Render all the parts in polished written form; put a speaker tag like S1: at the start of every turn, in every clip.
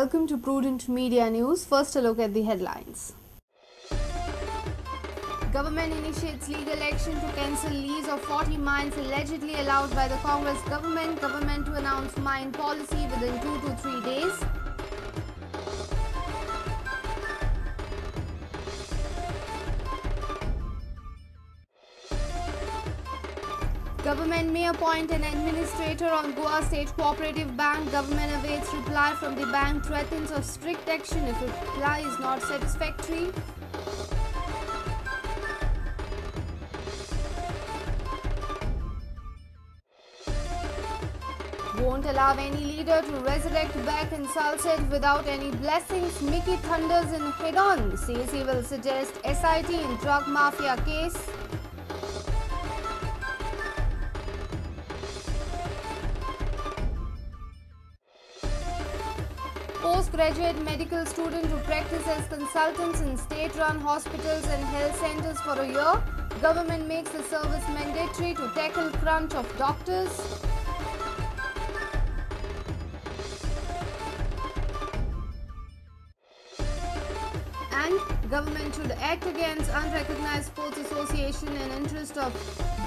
S1: Welcome to Prudent Media News. First, a look at the headlines. Government initiates legal action to cancel lease of 40 mines allegedly allowed by the Congress government. Government to announce mine policy within 2 to 3 days. Government may appoint an administrator on Goa State Cooperative Bank. Government awaits reply from the bank, threatens of strict action if reply is not satisfactory. Won't allow any leader to resurrect back in Salcete without any blessings. Mickey thunders in head-on, says he will suggest SIT in drug mafia case. Postgraduate medical student to practice as consultants in state-run hospitals and health centers for a year. Government makes the service mandatory to tackle crunch of doctors. And government should act against unrecognized sports association in interest of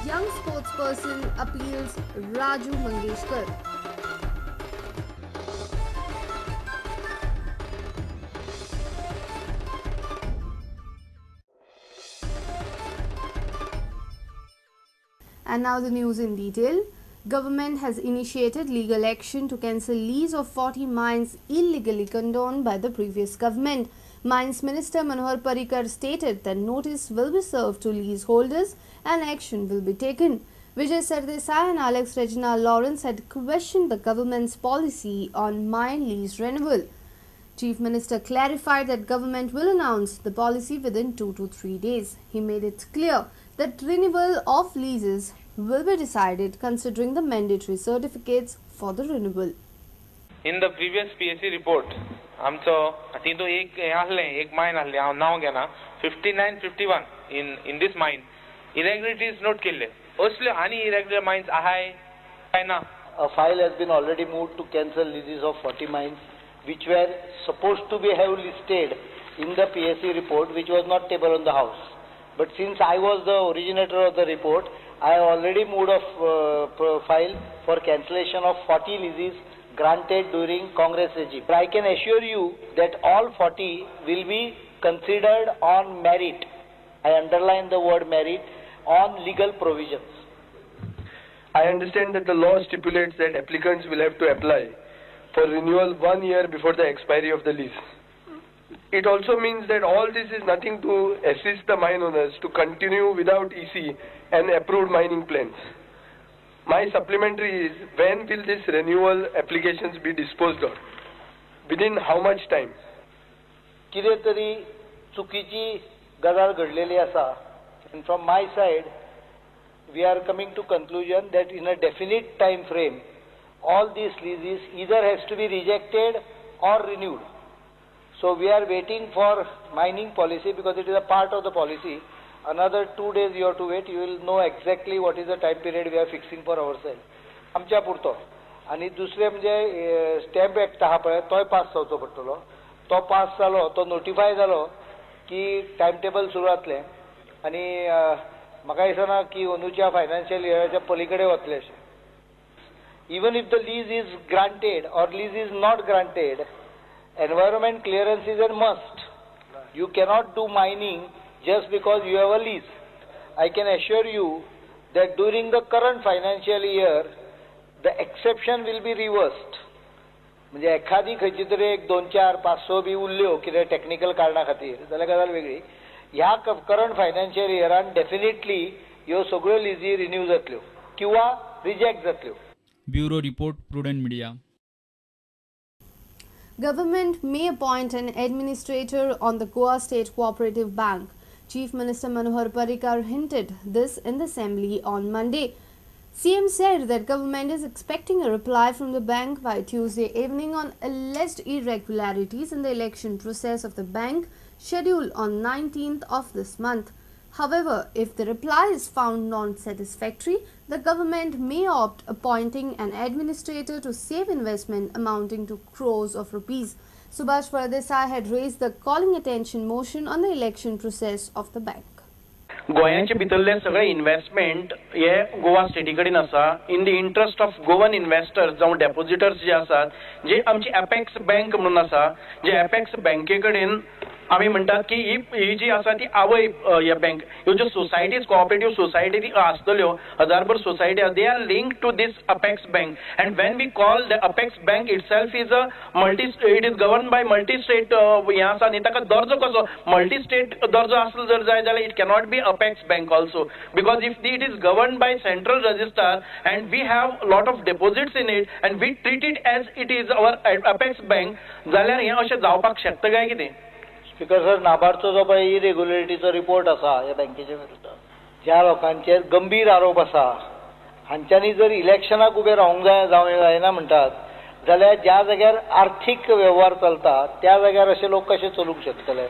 S1: young sportsperson, appeals Raju Mangeshkar. And now the news in detail. Government has initiated legal action to cancel lease of 40 mines illegally condoned by the previous government. Mines Minister Manohar Parrikar stated that notice will be served to leaseholders and action will be taken. Vijay Sardesai and Alex Regina Lawrence had questioned the government's policy on mine lease renewal. Chief Minister clarified that government will announce the policy within 2 to 3 days. He made it clear that renewal of leases will be decided considering the mandatory certificates for the renewal.
S2: In the previous PAC report, आमचो तितून एक हें आसलें, एक मायन आसलें, हांव नांव घेना, 5951 in this mine irregularities note केल्ले. असल्यो आनी इरेग्युलर मायन्स आहाय काय ना?
S3: A file has been already moved to cancel leases of 40 mines which were supposed to be have listed in the PAC report, which was not tabled on the house. But since I was the originator of the report, I already moved a file for cancellation of 40 leases granted during Congress regime. I can assure you that all 40 will be considered on merit. I underline the word merit, on legal provisions.
S4: I understand that the law stipulates that applicants will have to apply for renewal 1 year before the expiry of the lease. It also means that all this is nothing to assist the mine owners to continue without EC and approved mining plans. My supplementary is, when will this renewal applications be disposed of? Within how much time?
S3: कितें तरी चुकीची गजाल घडलेली आसा, and from my side we are coming to conclusion that in a definite time frame all these leases either has to be rejected or renewed. So we are waiting for mining policy because it is a part of the policy. Another 2 days you have to wait, you will know exactly what is the time period we are fixing for ourselves. आमच्या पुरतो. आनी दुसरें म्हणजे stamp act आहा पळय, तोय pass जावचो पडटलो. तो पास जालो, तो नोटिफाय जालो की टायम टेबल सुरू जातलें आनी म्हाका दिसना की अंदूच्या फायनान्शियल इयराच्या पली कडेन वतलें अशें. Even if the lease is granted or lease is not granted, environment clearance is a must. You cannot do mining just because you have a lease. I can assure you that during the current financial year, the exception will be reversed. म्हणजे एखादी खंयची तरी एक 2, 4, 5, 6 बी उरल्यो कितें technical कारणां खातीर जाल्यार गजाल वेगळी. ह्या करंट फायनान्शियल इयरान डेफिनेटली ह्यो सगळ्यो लिजी रिन्यू जातल्यो किंवा रिजेक्ट जातल्यो.
S5: Bureau report, Prudent Media.
S1: Government may appoint an administrator on the Goa State Cooperative Bank. Chief Minister Manohar Parrikar hinted this in the assembly on Monday. CM said that government is expecting a reply from the bank by Tuesday evening on alleged irregularities in the election process of the bank scheduled on 19th of this month. However, if the reply is found non-satisfactory, the government may opt appointing an administrator to save investment amounting to crores of rupees. Subhash Phaldesai had raised the calling attention motion on the election process of the bank.
S6: गोंयाचे भितरले सगळे investment हे गोवा स्टेटी कडेन आसा. In the interest of Goan investors जावं डेपोजिटर्स जे आसात, जे आमची apex bank म्हणून आसा, जे एपेक्स बँके कडेन आमी म्हणटात की ही जी आसा ती आवय ह्या बँक, ह्यो ज्यो सोसायटीज कोऑपरेटीव सोसायटी आसतल्यो हजारभर society, they are link to this apex bank. And when we call the apex bank itself is a multi, it is govern by multi state हें आसा न्ही, ताका दर्जो कसो मल्टी स्टेट दर्जो आसलो जर जाय जाल्यार it cannot be apex bank also, because if it is govern by central registrar and we have lot of deposits in it and we treat it as it is our apex bank, जाल्यार हें अशें जावपाक शकता काय कितें?
S3: Speaker sir, नाबार्डचो जो पळय इरेग्युलरिटीचो report आसा ह्या बँकेचे विरुद्ध, ज्या लोकांचेर गंभीर आरोप आसा हांच्यांनी जर इलेक्शनाक उबे रावंक जाय जावं जायना म्हणटात जाल्यार ज्या जाग्यार आर्थीक वेव्हार चलता त्या जाग्यार अशे लोक कशे चलूंक शकतले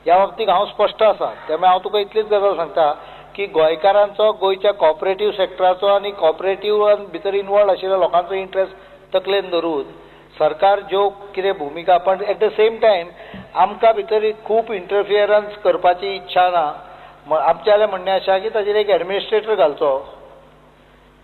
S3: ह्या बाबतींत हांव स्पश्ट आसा. त्यामुळे हांव तुका इतलीच गजाल सांगता की गोंयकारांचो, गोंयच्या कॉपरेटीव सेक्टराचो आनी कॉपरेटिव्ह भितर इनवॉल्व आशिल्ल्या लोकांचो इंट्रस्ट तकलेन धरून सरकार ज्यो कितें भुमिका, पण एट the same time आमकां भितर खूब इंटरफियरन्स करपाची इच्छा ना. आमचें म्हणणें आसा की ताजेर एक एडमिनिस्ट्रेटर घालचो.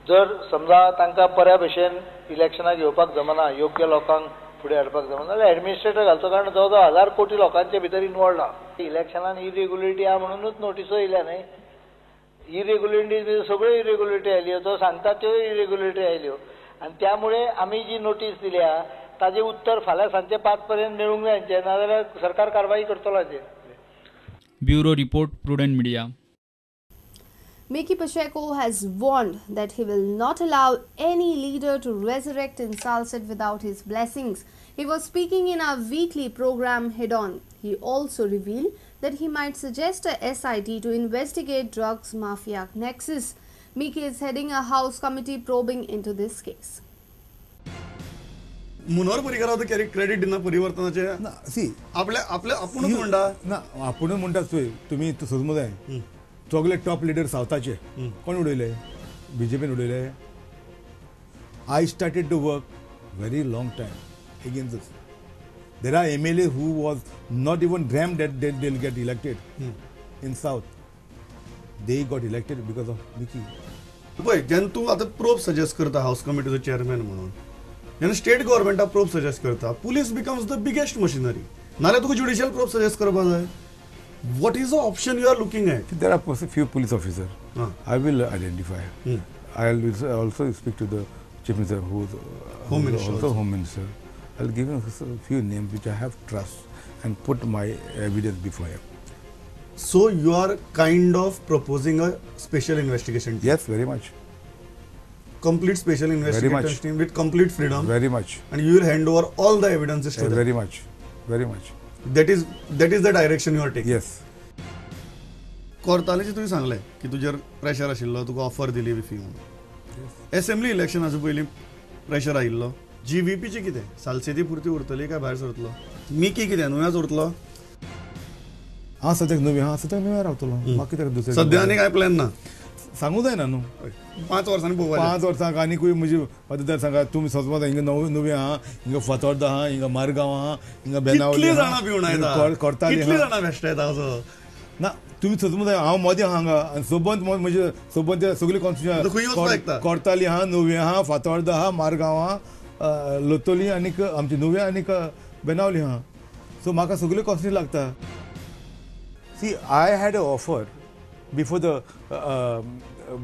S3: जर समजा तांकां बऱ्या भशेन इलेक्शनाक घेवपाक जमना, योग्य लोकांक फुडें हाडपाक जमना जाल्यार एडमिनिस्ट्रेटर घालचो, कारण जवळ जवळ 1000 कोटी लोकांचे भितर इनवॉल्ड आहा. इलेक्शनान इरेग्युलरिटी आहा म्हणूनच नोटिसो येयल्या न्हय. इरेग्युलरिटी सगळ्यो इरेग्युलरिटी आयल्यो, तो सांगता त्यो इरेग्युलरिटी आयल्यो आनी त्यामुळे आमी जी नोटीस दिल्या ताजें उत्तर फाल्यां सांजचे 5 पर्यंत मेळूंक जाय हांचें, नाजाल्यार सरकार कारवाई करतलो हाचेर.
S5: Bureau report, Prudent Media.
S1: Mickky Pacheco has warned that he will not allow any leader to resurrect in Salcete without his blessings. He was speaking in our weekly program Head On. He also revealed that he might suggest a SIT to investigate drugs mafia nexus. Mickky is heading a house committee probing into this case.
S7: Manohar पर्रीकराक credit दिना परिवर्तनाचे
S8: ना. C
S7: आपले आपले आपुणूच म्हणटा
S8: ना, आपुणूच म्हणटा तुमी समजूंक जाय. सगळे टॉप लिडर सावथाचे कोण उडयले? बीजेपीन उडयले. I started to work very long time against this. There are MLA who was not even dream that they will get elected in south. They got elected because of Mickky.
S7: पळय, जेन्ना तूं आतां probe suggest करता हावस कमिटीचो chairman म्हणून, जेन्ना state गव्हर्मेंटा probe suggest करता, police becomes the biggest machinery. नाल्यार तुका ज्युडिशियल प्रोब सजेस्ट करपाक जाय. What is the option you are looking at?
S8: There are few police officers. I will identify. I will also speak to the Chief Minister, who is
S7: Home Minister,
S8: also Home Minister. I will give him a few names which I have trust and put my evidence before him.
S7: So you are kind of proposing a special investigation team?
S8: Yes, very much.
S7: Complete special investigation team with complete freedom?
S8: Very much.
S7: And you will hand over all the evidences to them?
S8: Very much. Very much.
S7: That is the direction you are taking?
S8: Yes.
S7: कोर्तालेचे तुवें सांगलें की तुजेर pressure आशिल्लो, तुका offer दिली बिफी म्हणून. Assembly इलेक्शनाचे पयलीं pressure आयिल्लो. जीव्हीपीचें कितें? सालसेती पुरती उरतली काय भायर सरतलो? मिकी कितें नुव्याच उरतलो?
S8: हांव सद्याक नुवें, हांव सद्याक नुव्या रावतलो. म्हाका कित्याक दुसरें
S7: सद्या आनी कांय प्लॅन ना?
S8: सांगू जायना न्हू.
S7: 5 वर्सांनी पळोवपाचें.
S8: 5 वर्सांक आनीकूय म्हजी पद्दत सांगा. तुमी समज हिंगा नुवें आहा, हिंगा फातोर्दा आहा, हिंगा मारगांव आहा, हिंगा बेनावली
S7: आहा,
S8: कोर्ताली
S7: आहा.
S8: ना, तुमी समजूंक जाय हांव मदें आहा हांगा आनी सोबंत म्हजे सोबंत सगळी कॉन्स्टिट्युशन कोर्ताली आहा, नुवें आहा, फातोर्दा आहा, मारगांव आहा, लोतोली आनीक आमची नुवें आनीक बेनावली आहा. सो म्हाका सगळ्यो कॉन्स्टिट्युशन लागता. See, I had an offer before the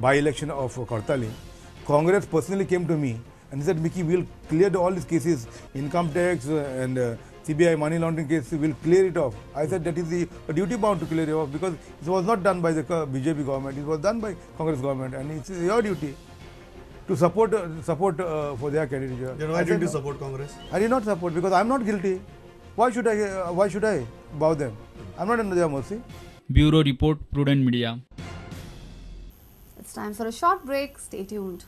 S8: by-election of Cortalim. Congress personally came to me and said, Mickky, we'll clear all these cases, income tax and CBI money laundering case, we'll clear it off. I said that is the duty bound to clear it off because it was not done by the BJP government, it was done by Congress government, and it's your duty to support for their candidature.
S7: Then why didn't you support Congress?
S8: I did not support because I'm not guilty. Why should I bow them? I'm not under their mercy.
S5: Bureau Report, Prudent Media.
S1: It's time for a short break. Stay tuned.